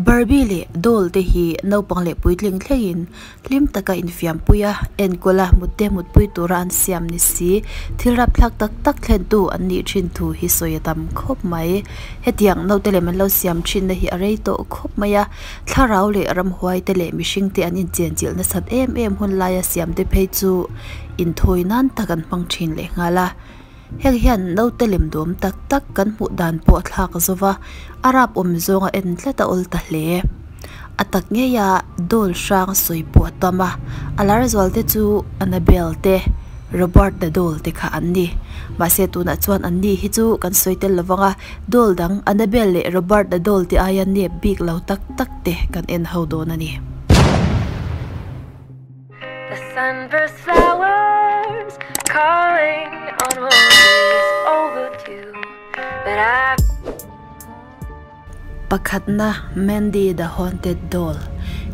Barbie leh doll te hi naupang leh puitling thlengin hlim taka infiampui a, enkawl a, mutte mutpui tura an siam ni si. Thil rapthlak tak tak thlentu an nih thin thu hi sawi a tam khawp mai. Hetiang naute lem an lo siam thinna hi a rei tawh khawp mai a, thlarau leh ramhuai te leh mihring te an inchenchilh nasat em em hun laia siam te phei chu inthawi nan tak an hmang thin lehnghal a. Heng hian naute lem duam tak tak kan hmuh dan pawh a thlak zo va, a rap awm zawng a en tlat a awl ta hle. A tak ngei a doll hrang sawi pawh a tam a, a lar zual te chu Annabelle te, Robert the doll te kha an ni. Mahse tunah chuan an ni hi chu kan sawi tel lo vang a, doll dang Annabelle leh Robert the doll te aia nep bik lo tak tak te kan en ho dawn a ni. The sunburst flowers calling on roses overdue But I Pakhatna, Mandy the Haunted Doll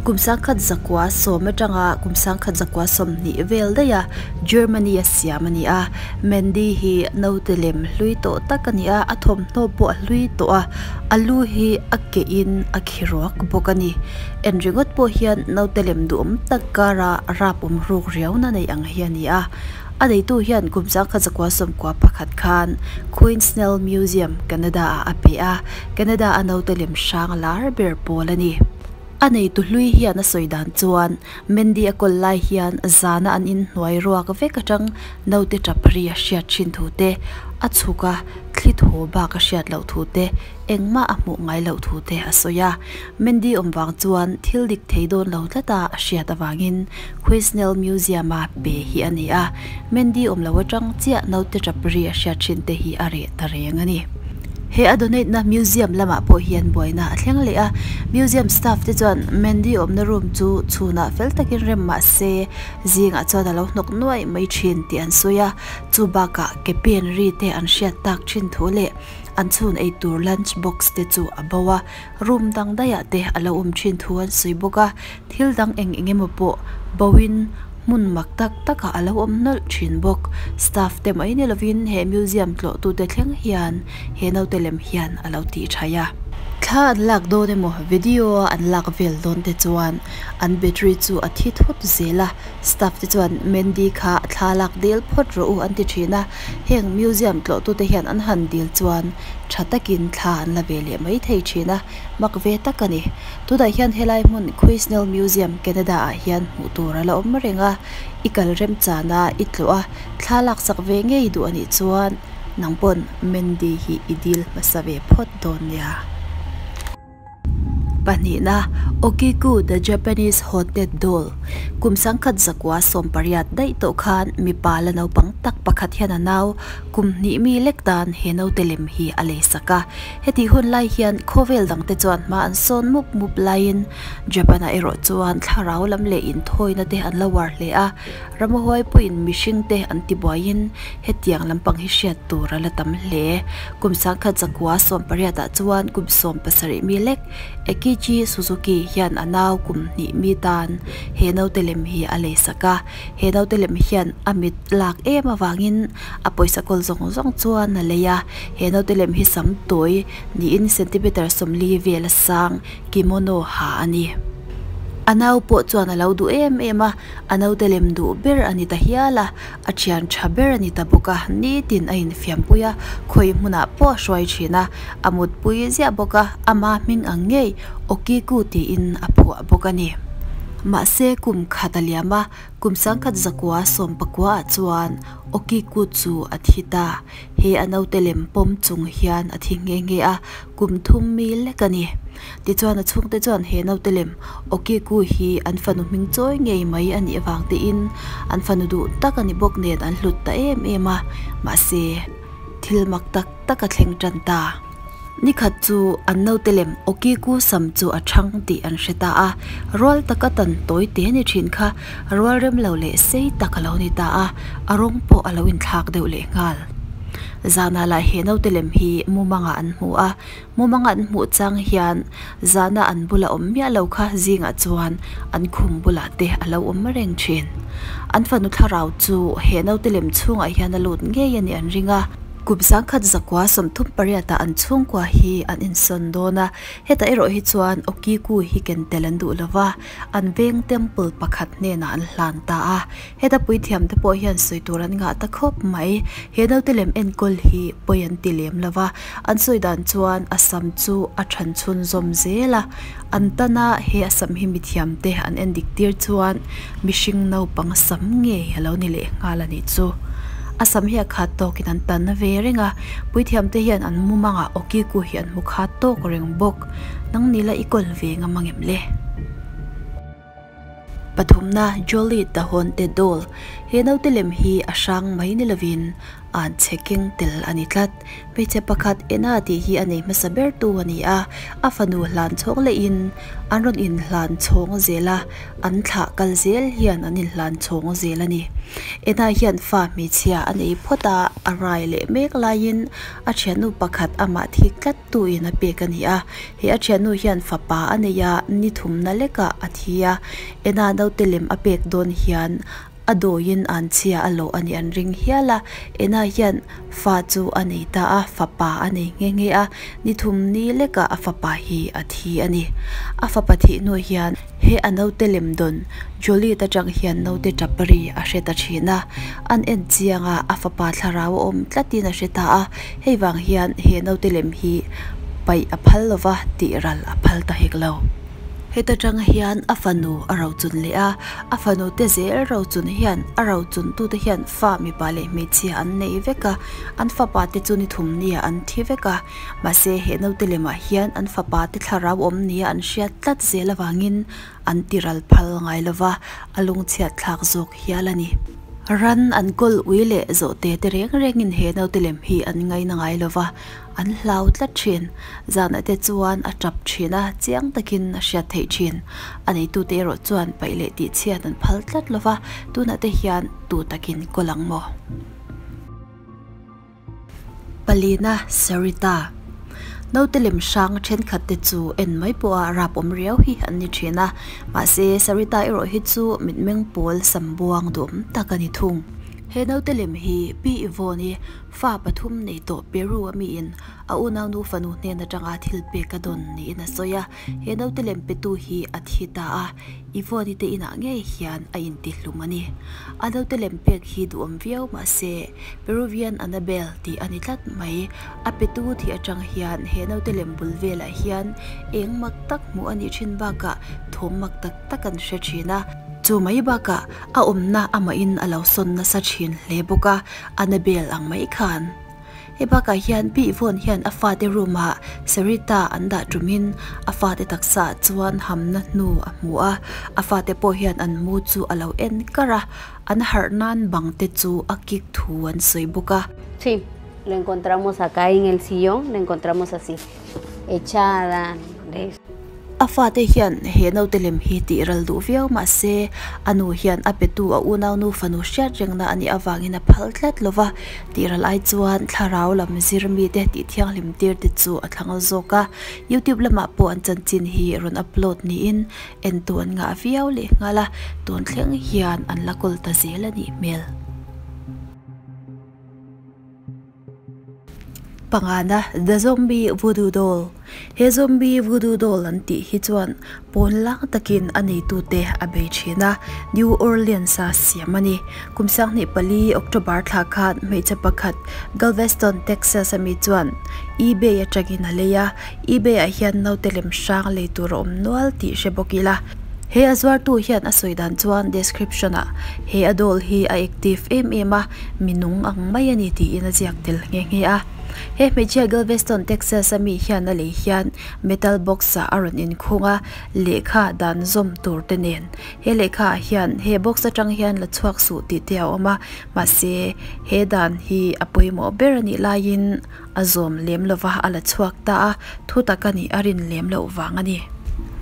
Kum 1910 atanga kum 1920 vel daiha Germany a siam a ni a. Mandy hi naute lem hlui tawh tak a ni a, a thawmhnaw pawh a hlui tawh a, a lu hi a keh in a khi ruak bawk a ni. En ringawt pawh hian naute lem duhawm tak kara rap awm ruk riauna nei ang hi a ni a. A neitu hian kum 1991 khan Queensnell Museum, Canada ah a pe a, Canada a naute lem hrang lar ber pawl a ni. A neitu hlui hian a sawi dan chuan Mandy a kawl lai hian zana an inhnuai ruak vek atang naute tap ri a hriat thin thu te, a chhuk a thli thaw bak a hriat loh thu te, Engmah a hmuh ngai loh thu te a sawi a, Mandy awm vang chuan thil dik thei dawn lo tlat a a hriat avangin Quesnel Museum a pe hi a ni a, Mandy awm lo atang chiah naute tap ri a hriat thin te hi a reh ta reng a ni. He a donate na museum lamah pawh hian buaina a thleng leh a, museum staff te chuan Mandy awmna room chu chhunah fel takin rem mah se zingah chuan a lo hnawk nuaih mai thin tih an sawi a, chu bakah ke pen ri te an hriat tak thin thu leh An chhun ei tur lunch box te chu a bo a, room dang daihah te a lo awm thin thu an sawi bawk a, thil dang eng eng emaw pawh bo in hmun mak tak takah a lo awm nawlh thin bawk. Staff te mai ni lovin he museum tlawh tute thleng hian he naute lem hian a lo tih thaih a. Thla an lak dawn emaw video a an lak vel dawn te chuan an battery chu a thi thut zel a, staff te chuan Mandy kha thla lak dil phawt rawh u an ti thin a. Heng museum tlawhtute hian an han dil chuan tha takin thla an la ve leh mai thei thin a, mak ve tak a ni. Tunah hian helai hmun Quesnel Museum, Canada ah hian hmuh tur a la awm reng a, i kal remchan a, i tlawh a, thla laksak ve ngei duh a nih chuan nang pawn Mandy hi i dil hmasa ve phawt dawn nia. Pahnihna, Okiku the Japanese Haunted Doll, Kum sangkhat zakua 80 daih tawh khan mipa la naupang tak pakhat hian a nau kum hnih mi lek tan he naute lem hi a lei sak a. Hetih hun lai hian khawvel dangte chuan hma an sawn mup mup laiin Japan-ah erawh chuan thlarau lam leh inthawina te an la uar hle a. Ramhuai pawhin mihring te an ti buaiin hetiang lampang hi hriat tur a la tam hle. Kum 1980 ah chuan kum 70 mi lek Ekichi Suzuki hian a nau kum hnih mi tan he naute lem hi a lei sak a. He naute lem hian a mit lak em avangin a pawisa kawl zawng zawng chuan a lei a. He naute lem hi sam tawi niin centimeter 40 vel a sang kimono ha a ni. A nau pawh chuan a lo duh em em a. A naute lem duh ber a ni ta hial a, a thian tha ber a ni ta bawk a, nitin a infiampui a, khawi hmunah pawh a hruai thin a, a mutpui ziah bawk a, ama hming ang ngei Okiku tiin a phuah bawk a ni. Mahse kum khat a liam a, kum 1919 ah chuan Okiku chu a thi ta. He a naute lem pawm chung hian a thi nghe nghe a, kum thum mi lek a ni. Tichuan a chhungte chuan he naute lem Okiku hi an fanu hming chawi ngei mai a nih avang tein an fanu duh tak a ni bawk nen an hlut ta em em a, mahse thil mak tak tak a thleng tan ta. Nikhat chu an naute lem Okiku sam chu a thang tih an hre ta a, rual taka tan tawi te ni thin kha rual rem lo leh sei tak a lo ni ta a, a rawng pawh a lo inthlak deuh leh nghal. Zana lah he naute lem hi mumangah an hmu a, mumanga an hmuh chang hian zana an bula awm miah lo kha zingah chuan an khum bulah te a lo awm reng thin. An fanu thlarau chu he naute lem chhungah hian a lut ngei a nih an ring a. Kum 1938 ah an chhungkua hi an insawn dawn a, hetah erawh hi chuan Okiku hi ken tel an duh lova, an veng temple pakhat hnenah an hlan ta a. Heta puithiam te pawh hian sawi tur an ngah ta khawp mai. He naute lem enkawl hi pawi an ti lem lova, an sawi dan chuan a sam chu a than chhunzawm zel a, an tana he a sam hi mithiam te an en dik tir chuan mihring naupang sam ngei a lo ni leh nghal a nih chu. A sam hi a khat tawkin an tan ve reng a, puithiam te hian an mumangah Okiku hi an hmu khat tawk reng bawk. Nang ni la i kawl ve ngam ang em le? Pathumna Jolie Tahonte Doll He naute lem hi a hrang mai ni lovin an chhe keng tel a ni tlat. Hmeichhe pakhat Ena tih hi a nei hmasa ber tu a ni a, a fanu hlan chhawng lehin an rawn inhlan chhawng zel a, an thlah kal zel hian an inhlan chhawng zel a ni. Ena hian fa hmeichhia a nei phawt a, a rai leh mek laiin a thiannu pakhat amah thik tlat tuin a pek a ni a, he a thiannu hian fapa a nei a, ni thumna lekah a thi a, Ena naute lem a pek dawn hian A dawiin an chhia a lawh a nih an ring hial a, Ena hian fa chu a nei ta a, fapa a nei nghe nghe a, ni thum ni lekah a fapa hi a thi a ni. A fapa thih hnu hian he a naute lem dawn Joliet atang hian naute tap ri a hre ta thin a, an en chiang a, a fapa thlarau a awm tlatin a hre ta a, hei vang hian he naute lem hi paih a phal lova tih ral a phal ta hek lo. Heta tang hian a fanu a rochun leh a, a fanu te zel rochun hian a rochun tute hian fa mipa leh hmeichhia an nei vek a, an fapa te chu ni thum nia an thi vek a, mahse he naute lemah hian an fapa te thlarau awm nia an hriat tlat zel avangin an ti ral phal ngai lova, a lungchhiat thlak zawk hial a ni. Ran an kawl ui leh zawhte te reng rengin he naute lem hi an ngaina ngai lova, An hlau tlat thin. Zanah te chuan a tap thin a, chiang takin a hriat theih thin. A neitute erawh chuan paih leh tihchhiat an phal tlat lo va, tunah te hian tu takin kawl ang maw? Palina Sarita Naute lem hrang thenkhat te chu en mai pawha rap awm riau hi an ni thin a, mahse Sarita erawh hi chu mitmeng pawl sam buang duhawm tak a ni thung. He naute lem hi Pi Yvonne-i Fa pathum nei tawh Peru a miin a unaunu fanu hnen atanga thil pek a dawn niin a sawi a, he naute lem petu hi a thi ta a, Yvonne-i te inah ngei hian a intihlum a ni. A naute lem pek hi duhawm viau mah se, Peruvian Annabelle tih a ni tlat mai. A petu thih atang hian he naute lem bul velah hian eng mak tak hmuh a nih thin bakah thawm mak tak tak an hre thin a. Chu mai bakah a awmna amahin a lo sawn nasa thin hle bawk a. Annabelle ang mai khan. He bakah hian Pi Yvonne hian a fate room ah Sarita an dah tumin a fate taksa ah chuan hamna hnu a hmu a, a fate pawh hian an mu chu a lo en kar a, an harh nan bang te chu a kick thu an sawi bawk a. Sí, lo encontramos acá en el sillón, lo encontramos así, echada de. A fate hian he naute lem hi tih ral duh viau mah se, a nu hian a petu a unaunu fanu hriat rengna a nih avangin a phal tlat lo va, tih ral ai chuan thlarau lam zir mite tih thianghlim tir te chu a thlang zawk a. YouTube lamah pawh an chanchin hi rawn upload niin entu an ngah viau leh nghal a, tun thleng hian an la kawl ta zel a nih hmel. Pangana, The Zombie Voodoo Doll He Zombie Voodoo Doll an tih hi chuan pawn lang takin a neitute a bei thin a, New Orleans-a siam a ni. Kum 2004 October thla khan hmeichhe pakhat Galveston, Texas a mi chuan eBay atangin a lei a, eBay-ah hian naute lem hrang lei tur a awm nual tih hre bawk ila. He a zuartu hian a sawi dan chuan description-ah he a doll hi a active em em a, mi nung ang mai a ni tiin a ziak tel nghe nghe a. He hmeichhia Galveston, Texas a mi hian a lei hian metal box ah a rawn inkhung a, lehkha dan zawm tur te nen. He lehkha ah hian he box atang hian la chhuak suh tih te a awm a, mahse he dan hi a pawimawh ber a nih laiin a zawm lem lova a la chhuak ta a, thu tak a nih a rin lem loh vang a ni.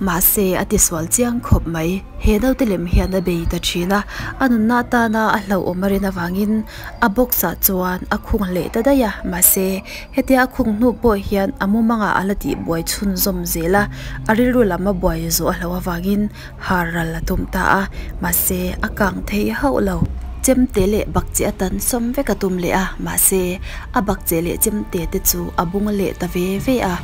Mahse, a tisual chiang khawp mai. He naute lem hian a bei ta thin a, a nunna atana a hlauhawm a rin avangin a box ah chuan a khung leh ta daih a, mahse, hetia a khung hnu pawh hian a mumangah a la tihbuai chhunzawm zel a, a rilru lam a buai zawh a hlauh avangin har ral a tum ta a, mahse, a kang thei hauh lo. Chemte leh bakcheh a tan sawm vek a tum leh a, mahse a bakcheh leh chemte te chu a bung leh ta ve ve a.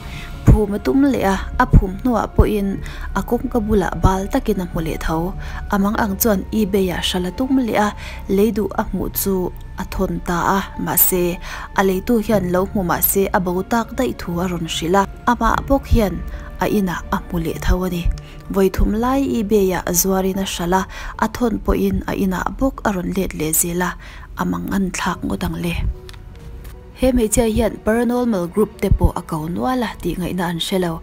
Phum a tum leh a, a phum hnuah pawhin a kawngka bulah bal takin a hmu leh tho. A mang ang chuan ebay ah hral a tum leh a, lei duh a hmuh chu a thawn ta a, mahse a leitu hian lo hmu mahse a bo tak daih thu a rawn hrilh a, amah bawk hian a inah a hmu leh tho a ni. Vawi thum lai ebay ah zuarin a hralh a, a thawn pawhin a inah bawk a rawn let leh zel a, a mang an thlak ngawt ang le. He hmeichhia hian paranormal group te pawh a ko nual a tih ngaihna an hre lo.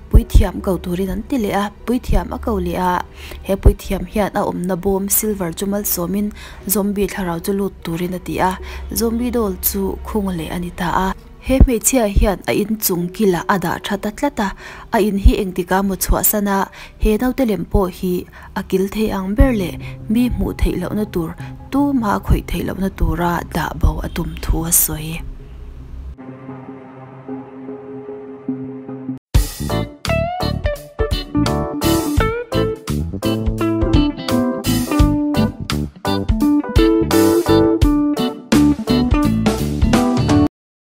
Puithiam ko turin an ti leh a, puithiam a ko leh a, he puithiam hian a awmna bawm silver chu malsawmin zombie thlarau chu lut turin a ti a, zombie doll chu khung leh a ni ta a. He hmeichhia hian a inchung kilah a dah tha ta tlat a, a in hi engtikah maw chhuahsan a, he naute lem pawh hi a kil thei ang ber leh mi hmuh theih lohna tur tuma a khawih theih lohna tura dah bo a tum thu a sawi.